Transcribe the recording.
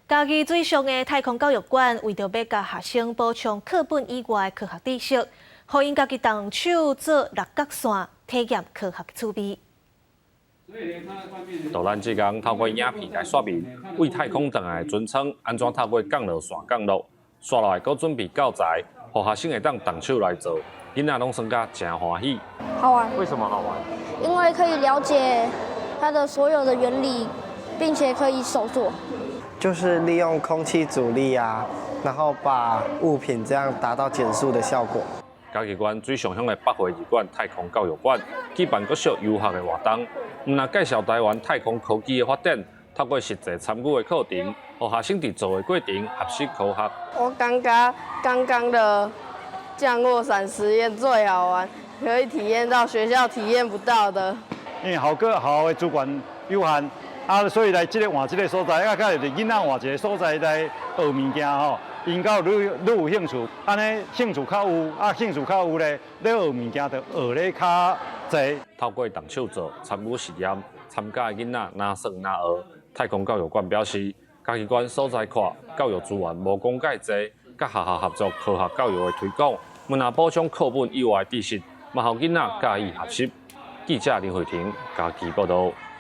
嘉義水上的太空教育館，為著欲共學生補充課本以外的科學知識，予𪜶家己動手做六角傘，體驗科學趣味。導覽志工透過影片來說明，對太空轉來的船艙按怎透過降落傘降落，紲落來閣準備教材，予學生會當動手來做，囡仔攏耍甲誠歡喜。好玩。為什麼好玩？因為可以了解它的所有的原理，並且可以手做。就是利用空氣阻力啊，然後把物品這樣達到減速的效果。嘉義縣水上鄉的北回二館太空教育館舉辦國小遊學的活動，毋但介紹台灣太空科技的發展，透過實際參與的課程，予學生佇做的過程學習科學。我感覺剛剛的降落傘實驗最好玩，可以體驗到學校體驗不到的。因為校個學校的資源有限，啊，所以來這个換這个所在，啊，較是囡仔換一個所在來學物件吼，𪜶較愈愈有興趣，按呢興趣較有，啊興趣較有咧，咧學物件就學咧較濟。透過動手做、參與實驗，參加的囡仔若耍若學。太空教育館表示，嘉義縣所在闊，教育資源無講蓋濟，佮學校合作科學教育的推廣，毋但補充課本以外的知識，嘛予囡仔佮意學習。記者林慧婷嘉義報道。